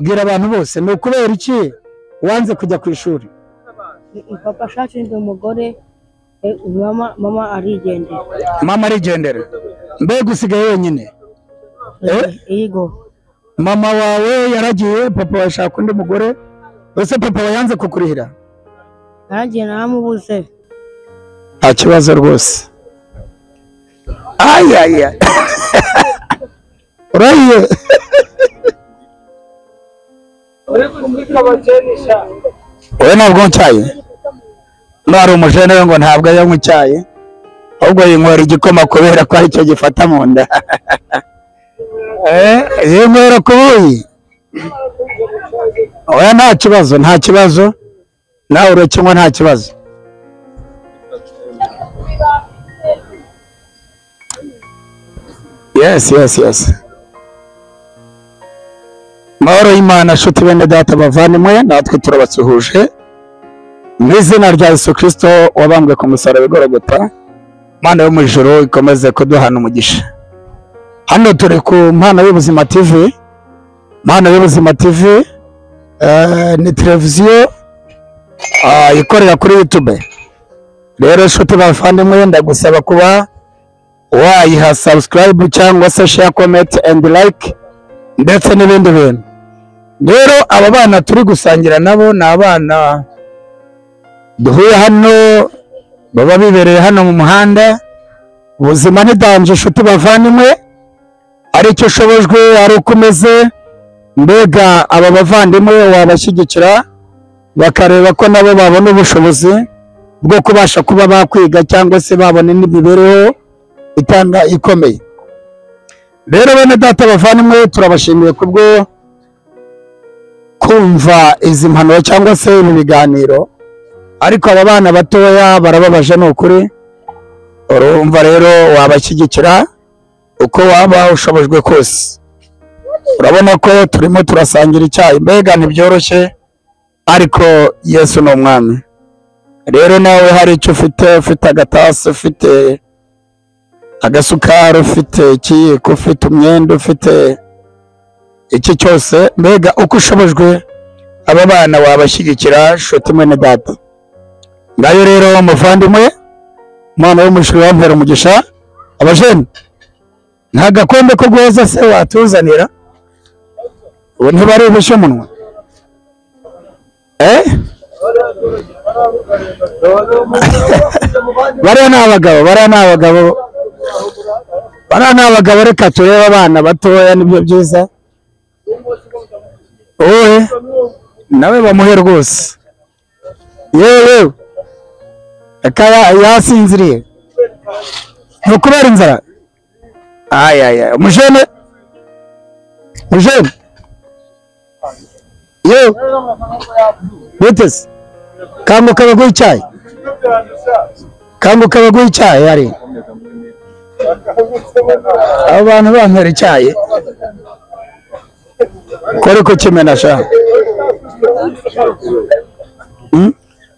Bwira abantu bose, ni ukubera iki wanze kujya ku ishuri? Papa ashatse undi mugore, mama arigendera. Mama arigendera. Mbega usigaye wenyine? Yego. Mama wawe yaragiye, papa washaka undi mugore. Ese papa yanze kukurihira? Naragiye naramubuze. Nta kibazo rwose. Ayaya. Urahiye. Oya ntabwo ncyayi. No hari umujene we ngo ntabwo anywa icyayi, ahubwo yinywera igikoma kubera ko aricyo gifata mu nda. Yinywera kubuyi. Oya nta kibazo, nta kibazo. Nawe urakinywa nta kibazo. Yes, yes, yes. Mahoro y'Imana shuti bene data bavandimwe, natwe turabasuhuje mu izina rya Yesu Kristo wabambwe ku musaraba igorogota. Imana yo mu ijuru ikomeze kuduhana umugisha. Hano turi ku Mpano y'Ubuzima TV. Mpano y'Ubuzima TV ni televiziyo ikorera kuri YouTube. Rero shuti bavandimwe, ndagusaba kuba wayiha subscribe cyangwa se share, comment and like ndetse n'ibindi bintu. Rero aba bana turi gusangira nabo ni abana duhuye hano, baba bibereye hano mu muhanda. Ubuzima ni danje inshuti bavandimwe, aricyo ushobojwe ari uko umeze. Mbega aba bavandimwe wabashyigikira bakareba ko nabo babona ubushobozi bwo kubasha kuba bakwiga cyangwa se babona n'imibereho itanga ikomeye. Rero bene data bavandimwe, turabashimiye kubwo kumva izi mpanuro cyangwa se ibi biganiro. Ariko aba bana batoya barababaje ni ukuri. Urumva rero wabashyigikira uko waba ushobojwe kose. Urabona ko turimo turasangira icyayi, mbega ntibyoroshye, ariko Yesu ni umwami. Rero nawe hari icyo ufite, ufite agatasi, ufite agasukari, ufite ikiyiko, ufite umwenda, ufite iki cyose, mbega uko ushobojwe aba bana wabashyigikira shuti mwene data. Ngayo rero muvandimwe, Imana yo mu ijuru yampera umugisha. Abajene, nta gakombe ko guhoza se watuzanira? Ubu ntibari ubushye umunwa. Bariya ni abagabo, bariya ni abagabo, bariya ni abagabo. Reka turebe abana batoya, nibyo byiza. Wowe nawe bamuhe rwose. Yewe yasinziriye ni ukubera inzara. Ayaya, umujene, umujene, yewe bitese, kanguka baguhe icyayi, kanguka baguhe icyayi. Hari abo bantu bampera icyayi kore ko kimena sha.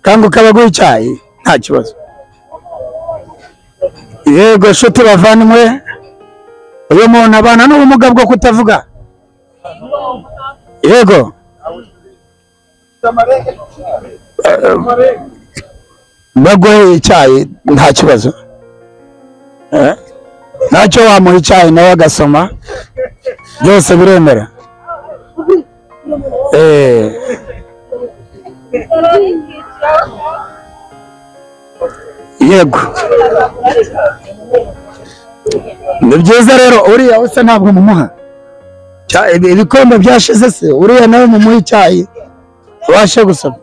Kanguka baguhe icyayi nta kibazo. Yego shuti bavandimwe, uyu muntu abana n'ubumuga bwo kutavuga. Yego baguhe icyayi nta kibazo. Ntacyo wamuha icyayi nawe agasoma, byose biremera. Yego ni byiza rero. Uriya wese ntabwo mumuha ibikombe byashize se, uriya nawe mumuha icyayi abashe gusoma.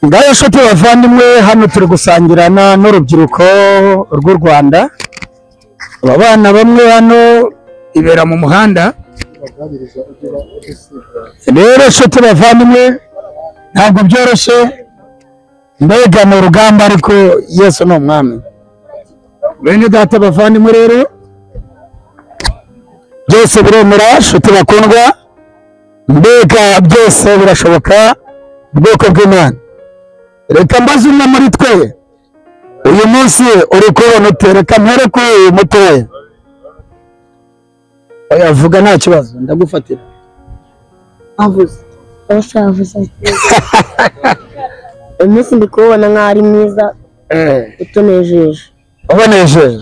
Ngayo nshuti bavandimwe, hano turi gusangirana n'urubyiruko rw'u Rwanda. Aba bana bamwe hano ibera mu muhanda. Rero nshuti bavandimwe, ntabwo byoroshye, mbega ni urugamba, ariko Yesu ni umwami. Bene data bavandimwe, rero byose biremera nshuti bakundwa, mbega byose birashoboka, ubwoko bw'Imana. Reka mbaze umwe muri twe, uyu munsi uri kubona ute? Reka mpere kuri uyu mutoya. Oya, vuga nta kibazo, ndagufatira. Avuze bose avuze. Uyu munsi ndi kuwubona nk'aho ari mwiza, utunejeje. Ubanejeje?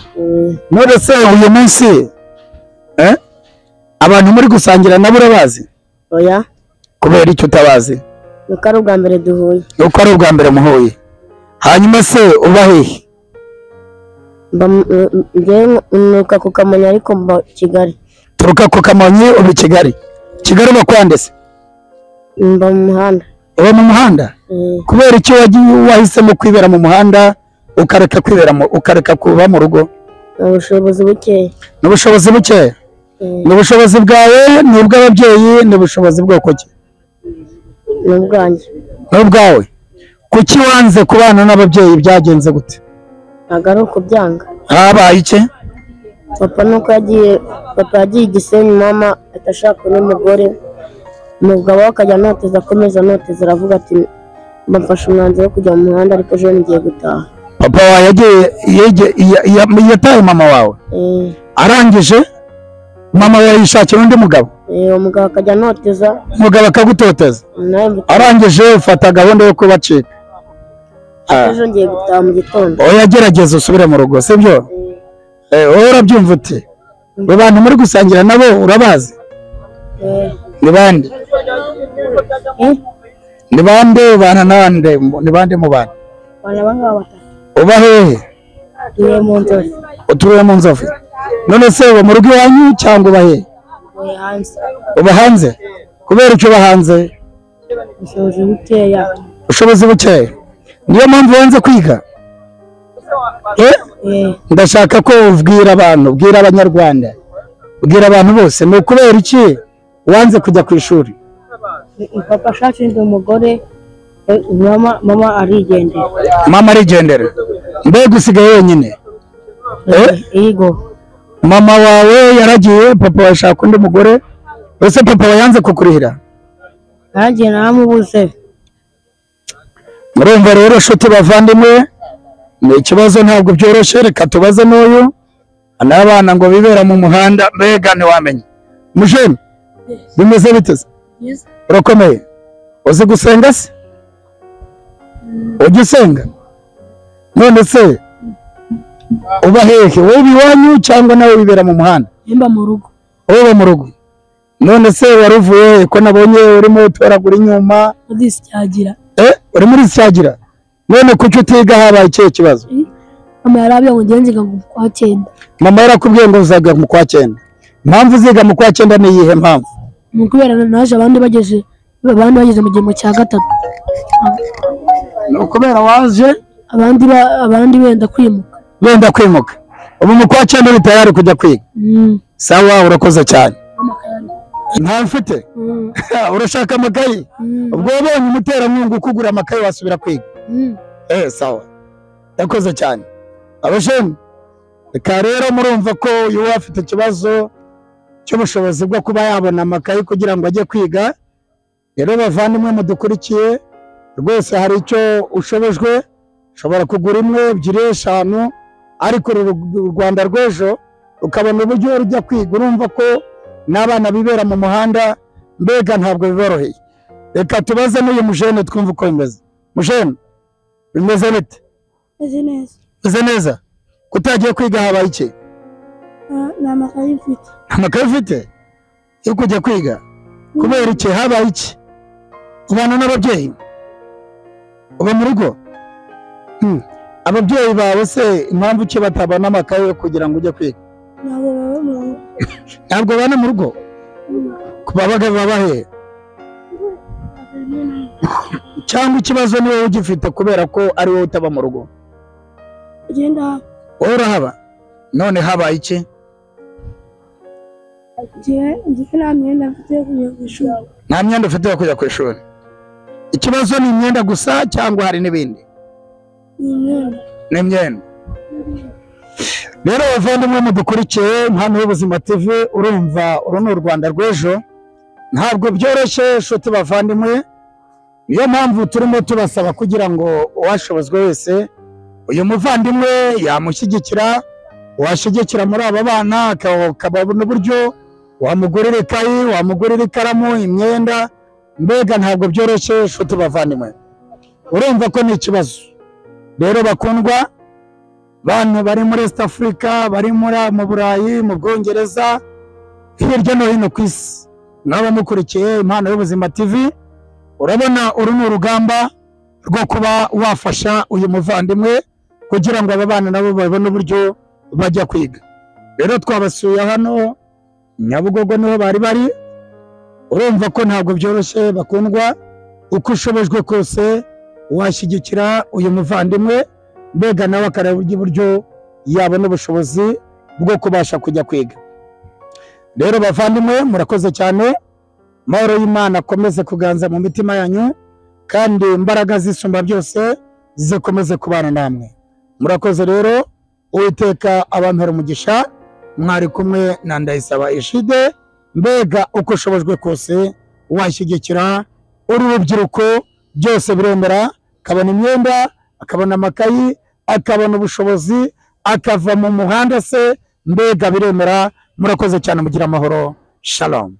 None se uyu munsi abantu muri gusangira nabo urabazi? Oya. Kubera icyo utabazi? Nuko ari ubwa mbere duhuye. Nuko ari ubwa mbere muhuye. Hanyuma se uba hehe? Njyewe nuka ku Kamonyi ariko mba Kigali. Turuka ku Kamonyi uba i Kigali. Kigali uba kwande se? Mba mu muhanda. Uba mu muhanda? Kubera icyo wagiye wahisemo kwibera mu muhanda ukareka kwibera mu ukareka kuba mu rugo? Ubushobozi buke. N'ubushobozi buke? N'ubushobozi bwawe, ni ubw'ababyeyi, ni ubushobozi bwoko ki? N'ubwanjye. N'ubwawe. Kuki wanze kubana n'ababyeyi, byagenze gute? Ntabwo ari ukubyanga. Habaye iki? Papa nuko yagiye, papa yagiye Gisenyi, mama atashaka n'umugore, umugabo we akajya anoteza, akomeza anoteza, aravuga ati mbafashe umwanzuro wo kujya mu muhanda ariko ejo ngiye gutaha. Papa wawe yagiye yataye mama wawe? Arangije mama wawe yishakira undi mugabo? Umugabo akajya anoteza. Umugabo akagutoteza. Arangije ufata gahunda yo kubacika. Ejo ngiye gutaha mu gitondo. Oya, gerageza usubire mu rugo, sibyo? Wowe urabyumva ute? Abantu muri gusangira nabo urabazi? Ni bande? Ni bande bana nande? Ni bande mu bana? Bana bangaba batatu. Uba hehe? Utuye mu Nzovu. Utuye mu Nzovu. None se uba mu rugo iwanyu cyangwa uba hehe? Hanze. Uba hanze? Kubera icyo uba hanze? Ubushobozi bukeya. Ubushobozi bukeya. Niyo mpamvu wanze kwiga? Ndashaka ko ubwira abantu, ubwira abanyarwanda, ubwira abantu bose, ni ukubera iki wanze kujya ku ishuri? Papa ashatse umugore, mama arigendera. Mama arigendera. Mbega usigaye wenyine? Yego. Mama wawe yaragiye, papa ashaka undi mugore. Ese papa yanze kukurihira? Naragiye naramubuze. Murumva rero nshuti bavandimwe, ni ikibazo ntabwo byoroshye. Reka tubaze n'uyu n'abana ngo bibera mu muhanda, mbega ntiwamenya. Mujene, bimeze bite? Urakomeye? Uzi gusenga se? Ujya usenga? None se uba hehe? Wowe iwanyu cyangwa nawe wibera mu muhanda? Mba mu rugo. Uba mu rugo. None se waruvuye ko nabonye urimo utoragura inyuma? Muri Syagira. Uri muri Syagira. None kuki utiga, habaye ikihe kibazo? Mama yarabwiye ngo ngenzi mu kwa cyenda. Mama yarakubwiye ngo uzaga mu kwa cyenda. Impamvu uziga mu kwa cyenda ni iyihe mpamvu? Ni kubera naje abandi bageze mu gihembwe cya gatatu. Ni ukubera waje abandi benda kwimuka. Benda kwimuka. Ubu mu kwa cyenda uri tayari kujya kwiga? Sawa, urakoze cyane. Nta mfite? Urashaka amakayi? Ubwo wabonye umuterankunga ukugura amakayi wasubira kwiga? Sawa. Yakoze cyane. Abasheni, reka rero murumva ko uyu afite ikibazo cy'ubushobozi bwo kuba yabona amakayi kugira ngo ajye kwiga. Rero bavandimwe mudukurikiye, rwose hari icyo ushobojwe, ushobora kugura imwe, ebyiri, eshanu, ariko u Rwanda rw'ejo ukabona uburyo rujya kwiga. Urumva ko n'abana bibera mu muhanda, mbega ntabwo biboroheye. Reka tubaze n'uyu mujene twumve uko bimeze. Mujene, bimeze bite? Bimeze neza. Bimeze neza? Kutagiye kwiga habaye iki? Nta makayi mfite. Nta makayi ufite yo kujya kwiga? Kubera iki? Habaye iki? Ubana n'ababyeyi? Uba mu rugo? Ababyeyi bawe se impamvu ki batabona amakayi yo kugira ngo ujye kwiga? Ntabwo baba mu rugo. Ntabwo bana mu rugo? Babaga baba he? Cyangwa ikibazo ni wowe ugifite kubera ko ari wowe utaba mu rugo? Ugenda. Wowe urahaba? None habaye iki? Nta myenda mfite yo kujya ku ishuri. Nta myenda ufite yo kujya ku ishuri. Ikibazo ni imyenda gusa cyangwa hari n'ibindi? Ni imyenda. Ni imyenda. Rero bavandimwe mudukurikiye Impano y'Ubuzima TV, urumva uru ni u Rwanda rw'ejo. Ntabwo byoroshye nshuti bavandimwe. Niyo mpamvu turimo tubasaba kugira ngo uwashobozwe wese uyu muvandimwe yamushyigikira, washyigikira muri aba bana akabona uburyo wamugurira ikayi, wamugurira ikaramu, imyenda. Mbega ntabwo byoroshye nshuti bavandimwe, urumva ko ni ikibazo. Rero bakundwa, bantu bari muri East Africa, bari mu Burayi, mu Bwongereza, hirya no hino ku isi, mwaba mukurikiye Impano y'Ubuzima TV, urabona uru ni urugamba rwo kuba wafasha uyu muvandimwe kugira ngo aba bana nabo babone uburyo bajya kwiga. Rero twabasuye hano Nyabugogo, niho bari bari. Urumva ko ntabwo byoroshye bakundwa, uko ushobojwe kose washyigikira uyu muvandimwe, mbega nawe akareba uburyo yabona ubushobozi bwo kubasha kujya kwiga. Rero bavandimwe, murakoze cyane. Amahoro y'Imana akomeze kuganza mu mitima yanyu, kandi imbaraga zisumba byose zikomeze kubana namwe. Murakoze rero, Uwiteka abampera umugisha. Mwari kumwe na Ndayisaba Ishide. Mbega uko ushobojwe kose washyigikira uru rubyiruko, byose biremera, akabona imyenda, akabona amakayi, akabona ubushobozi, akava mu muhanda se, mbega biremera. Murakoze cyane, mugira amahoro. Shalom.